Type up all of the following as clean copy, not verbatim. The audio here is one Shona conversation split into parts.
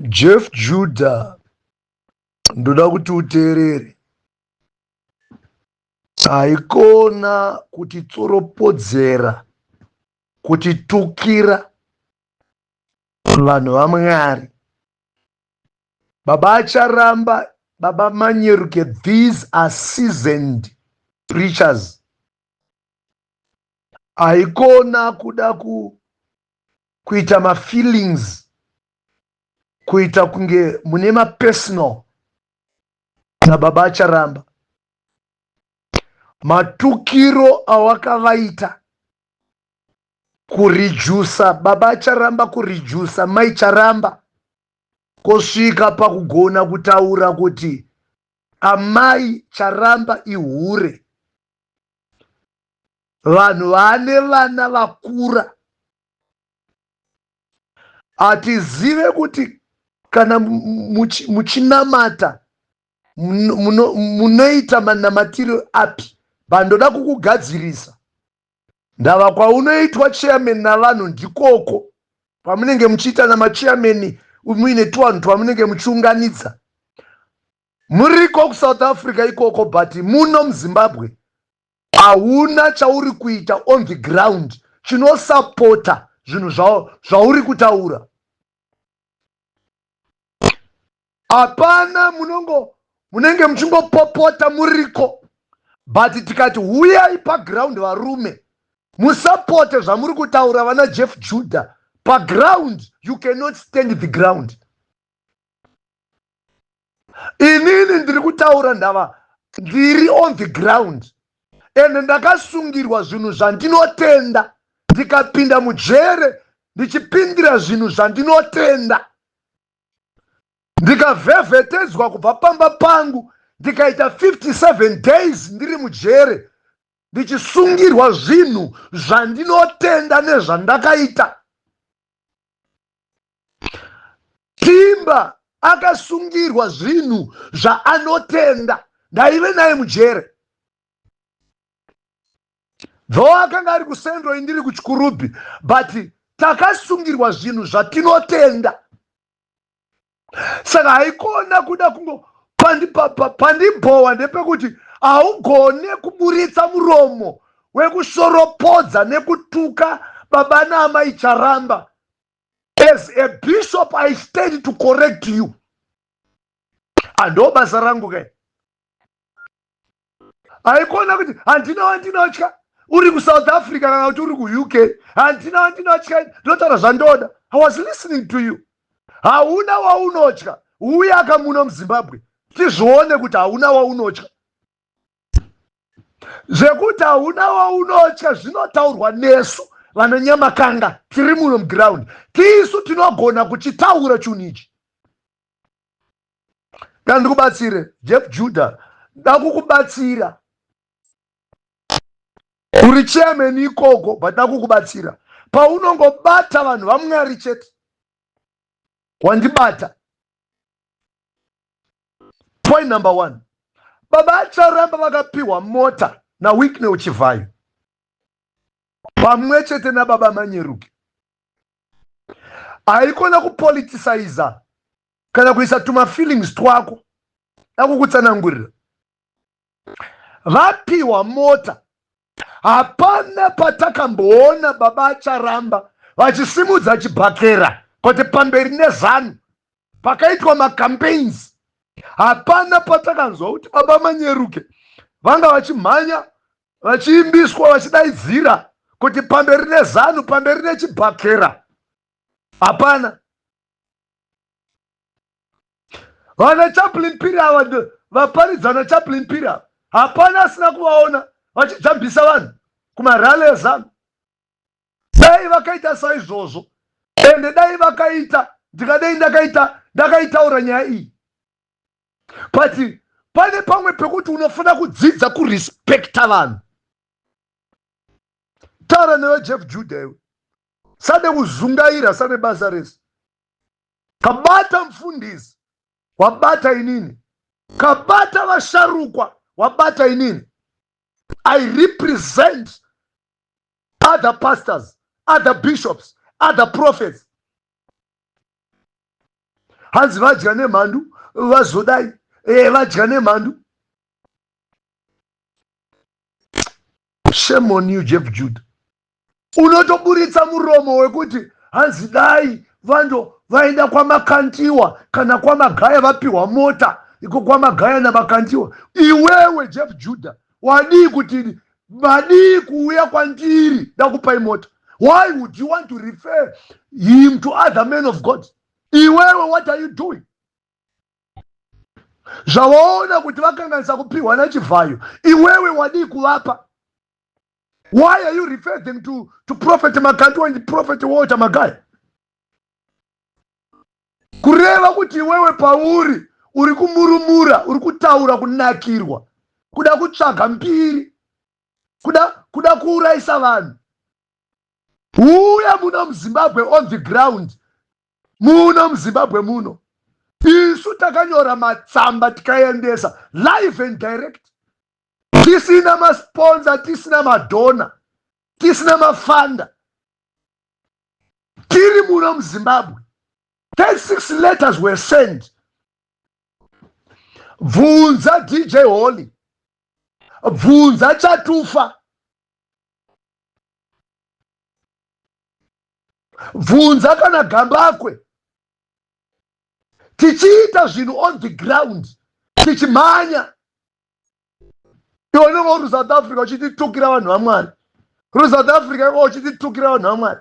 Jeff Judah, ndoda kuti uteerere. Haikona kutitsoropodzera, kutitukira vanhu vaMwari. Baba Acharamba, Baba Manyeruke, these are seasoned preachers. Haikona kuda ku, kuita mafeelings, kuita kunge mune mapersonal nababa Acharamba. Matukiro awakavaita kurijusa baba Acharamba, kurijusa mai Charamba, kusvika pakugona kutaura kuti amai Charamba ihure, vanhu vaane vana vakura. Hatizive kuti kana muchinamata munoita manamatiro api, vandoda kukugadzirisa. Ndava kwaunoitwa chairman navanhu ndikoko pamunenge muchiita namachairman, muine tuvanhu twamunenge muchiunganidza muriko kuSouth Africa ikoko, but muno muZimbabwe hauna chauri kuita on the ground chinosapota zvinhu zvauri kutaura. Hapana, munongo munenge muchingopopota muriko, but tikati huyai paground varume musapote zvamuri kutaura, vana Jeff Judah, paground you cannot stand the ground. Inini ndiri kutaura ndava ndiri on the ground, ende ndakasungirwa zvinhu zvandinotenda, ndikapinda mujere ndichipindira zvinhu zvandinotenda, ndikavhevhetedzwa kubva pamba pangu, ndikaita 57 days ndiri mujere ndichisungirwa zvinhu zvandinotenda nezvandakaita. Timba akasungirwa zvinhu zvaanotenda, ndaive naye mujere. Though akanga ari kuSendro, indiri kuChikurubhi, but takasungirwa zvinhu zvatinotenda. Saka haikona kuda kungo pandibhowa ndepekuti haugone kuburitsa muromo wekushoropodza nekutuka baba naamai Charamba. As a bishop, I stand to correct you. Ando basa rangu kai. Haikona kuti handina wandinotya, uri kuSouth Africa kana kuti uri kuUK, handina wandinotya, ndinotaura zvandoda. I was listening to you. Hauna waunotya, uya kamuno muZimbabwe tizvione kuti hauna waunotya. Zvekuti hauna waunotya zvinotaurwa nesu vana nyamakanga tiri muno muground. Tisu tinogona kuchitaura chinhu ichi. Kana ndikubatsire, Jeff Judah, ndakukubatsira. Uri chairman ikoko, but ndakukubatsira paunongobata vanhu vaMwari chete. Wandibata. Point number one, baba Acharamba vakapiwa mota naWicknell Chivhayo pamwe chete nababa Manyeruke. Haikona kupoliticisa kana kuisa tumafeelings twako. Dakukutsanangurira, vapiwa mota, hapana patakamboona baba Acharamba vachisimudza chibhakera kuti pamberi neZANU. Pakaitwa macampaigns, hapana patakanzwa kuti baba Manyeruke vanga vachimhanya, vachiimbiswa, vachidaidzira kuti pamberi neZANU, pamberi nechibhakera. Hapana. Vana Chaplin Piri ava, vaparidzana Chaplin Piri ava, hapana asina kuvaona vachijambisa vanhu kumarally eZANU. Dai vakaita saizvozvo, ende dai vakaita, ndikadai ndakaita ndakaitaura nyaya iyi. But pane pamwe pekuti unofanira kudzidza kurespekta vanhu. Taura newe Jeff Judah, iwe sade kuzungaira, sane basa rese. Kabata mufundisi, wabata inini. Kabata vasharukwa, wabata inini. I represent other pastors, other bishops, other prophets. Hanzi vadya nemhandu vazodai, e, vadya nemhandu. Shame on you, Jeff Jude. Unotoburitsa muromo wekuti hanzi dai vando vaenda kwamakandiwa kana kwamagaya vapiwa mota iko kwamagaya namakandiwa. Iwewe Jeff Judah wadii kuti vadii kuuya kwandiri ndakupai mota? Why would you want to refer him to other men of God? Iwewe, what are you doing? Zvawaona kuti vakanganisa kupiwa naChivhayo, iwewe wadii kuvapa? Why are you refer them to Prophet Makandiwa and Prophet Walter Magaya? Kureva kuti iwewe pauri uri kumurumura, uri kutaura kunakirwa, kuda kutsvaga mbiri, kuda kuurayisa vanhu. Uya muno muZimbabwe, on the ground muno muZimbabwe muno, isu takanyora matsamba tikaendesa live and direct, tisina masponsor, tisina madonor, tisina mafunder, tiri muno muZimbabwe. 36 letters were sent. Bvunza DJ Holly, bvunza Chatufa, bvunza kana Gambakwe. Tichiita zvinhu on the ground, tichimhanya. Iwe unenge uri South Africa uchititukira vanhu vaMwari. Uri South Africa iko uchititukira vanhu vaMwari.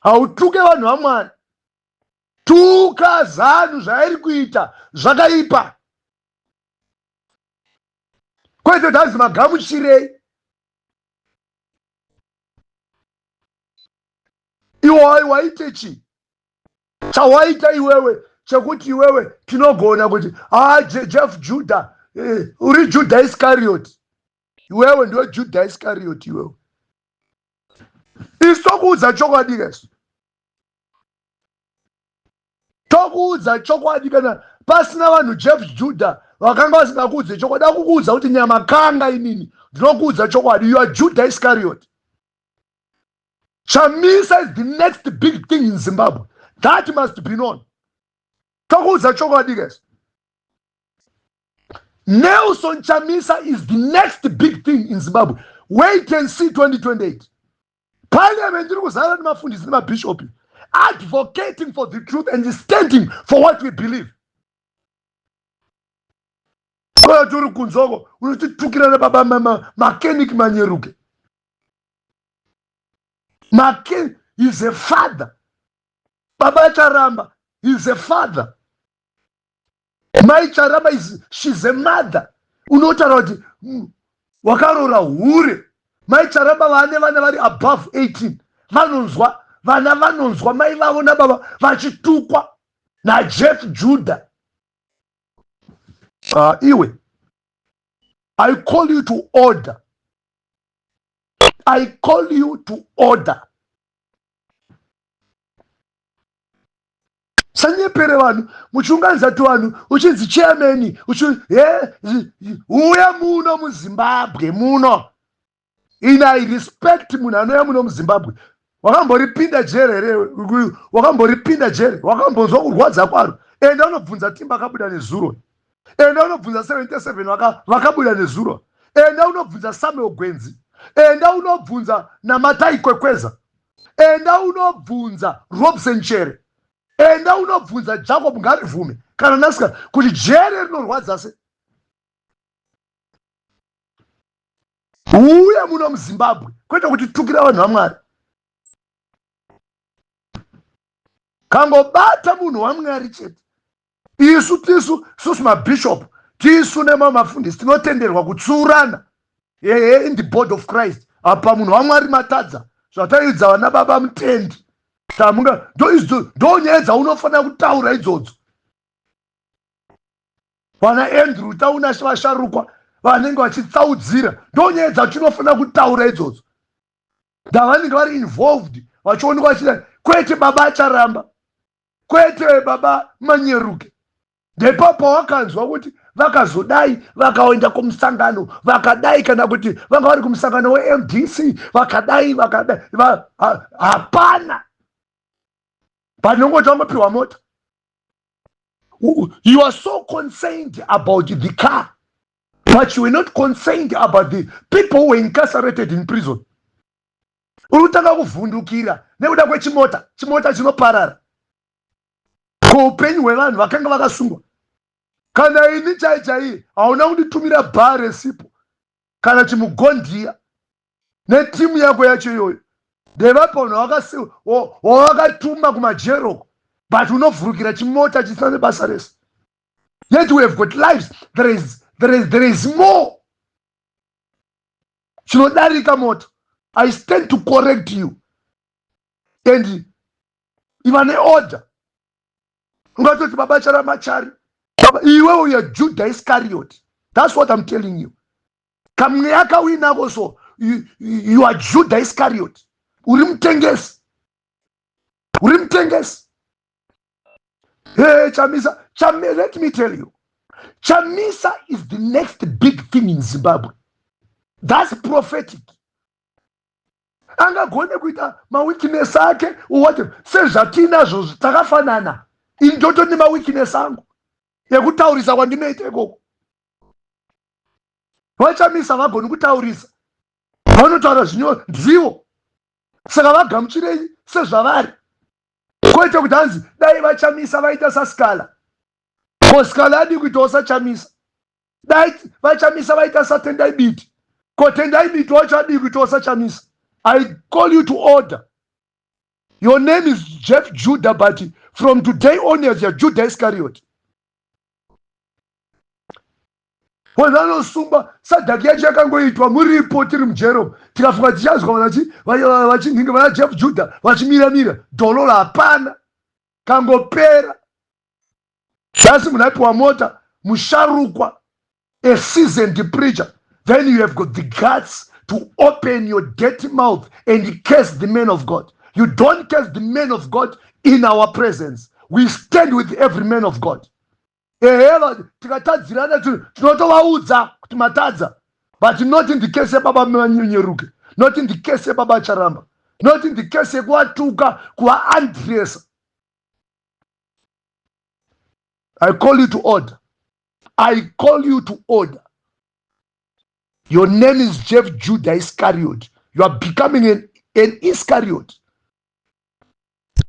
Hautuke vanhu vaMwari, tuka ZANU zvairi kuita zvakaipa, kwete kuti hanzi magamuchirei. Iwe waite chii chawaita iwewe chekuti iwewe tinogona kuti ha Jeff Judah, uri Judah Iscariot iwewe, ndiwe Judah Iscariot iwewe. Isu tokuudza chokwadi kesu, tokuudza chokwadi. Kana pasina vanhu Jeff Judah vakanga vasingakuudze chokwadi, akukuudza kuti nyamakanga, inini ndinokuudza chokwadi, you are Judah Iscariot. Chamisa is the next big thing in Zimbabwe, that must be known. Tokuudza chokwadi guys, Nelson Chamisa is the next big thing in Zimbabwe. Wait and see. 2028 parliament iri kuzara nemafundisi nemabhishopi advocating for the truth and standing for what we believe. Koya turi kunzoko unotitukira nababa Makenik Manyeruke. Maken is a father, baba Charamba is a father, mai Charamba is, she's a mother. Unotaura kuti wakarora hure. Mai Charamba vane vana vari above 18, vanonzwa vana, vanonzwa mai vavo nababa vachitukwa naJeff Judah. Iwe, I call you to order, I call you to order. Sanyepere vanhu muchiunganidza tuvanhu uchinzi chairman. Uya muno muZimbabwe muno. Ini I respect munhu anouya muno muZimbabwe. Wakamboripinda jere here? Wakamboripinda jere? Wakambonzwa kurwadza kwaro? Enda unobvunza Timba akabuda nezuro. Enda unobvunza 77 vakabuda nezuro. Enda unobvunza Samuel Gwenzi. Enda unobvunza Namatai Kwekweza. Enda unobvunza Robson Chere. Enda unobvunza Jacob Ngarivhume kana Nasika kuti jere rinorwadza se. Uye muno muZimbabwe, kwete kuti tukira vanhu vaMwari. Kangobata munhu waMwari chete, isu tisu susu mabishop, tisu nemamafundisi tinotenderwa kutsurana ehe in the body of Christ. Apa munhu waMwari matadza zvataidza vana baba mutendi tamunga. Ndo nyaya dzaunofanira kutaura idzodzo. Vana Andrew Tauna, vasharukwa vanenge vachitsaudzira, ndo nyaya dzatinofanira kutaura idzodzo, ndavanenge vari involved vachionekwa vachida, kwete baba Acharamba, kwete baba Manyeruke. Ndepapo wakanzwa kuti vakazodai vakaenda kumusangano vakadai, kana kuti vanga vari kumusangano weMDC vakadai vakadai. Hapana panongoti vangopiwa mota. You are so concerned about the car, but you were not concerned about the people who were incarcerated in prison. Uri kutanga kuvhundukira nekuda kwechimota, chimota chinoparara. Ko upenyu hwevanhu vakanga vakasungwa? Kana ini chai chaiye hauna kunditumira bhaa resipo kana chimugondiya netimu yako yacho iyoyo. Ndevapi vanhu wavakatuma kumajeroko? But unovhurukira chimota chisina nebasa rese, yet we have got lives. There is more chinodarika mota. I stand to correct you and iva neorder. Ungatoti baba Charamachari, iwe uya Judah Iscariot. That's what I'm telling you. Kamweya kauinako, so you are Judah Iscariot. Uri mutengesi, uri mutengesi. Hey, Chamisa, Chamisa, let me tell you, Chamisa is the next big thing in Zimbabwe. That's prophetic. Angagone kuita maweakness ake, what sezvatinazvo takafanana. Ini ndoto nemaweakness angu ekutaurisa kwandinoita ikoko. VaChamisa vagoni kutaurisa, vanotaura zvinyo ndivo. Saka vagamuchirei sezvavari, kwete kuti hanzi dai vaChamisa vaita saSikhala. Ko Sikhala adi kuitawo saChamisa? Dai vaChamisa vaita saTendai Biti. Ko Tendai Biti wacho adii kuitawo saChamisa? I call you to order. Your name is Jeff Judah, but from today onwards you're Judah Iscariot. Vanhu vanosungwa, sadhaki yacho yakangoitwa muripo, tiri mujero, tikafunga tichazwa vachinhingi vana Jeff Judah vachimiramira dhololo, hapana, kangopera. Nhasi munhu aipiwa mota, musharukwa, a seasoned preacher, then you have got the guts to open your dirty mouth and curse the man of God. You don't curse the man of God in our presence. We stand with every man of God. Ehe, tikatadzirana tinotovaudza kuti matadza, but not in the case yebaba Manyenyeruke, not in the case yebaba Charamba, not in the case yekuvatuka, kuvaandresa. I call you to order. I call you to order. Your name is Jeff Judah Iscariot. You are becoming an Iscariot.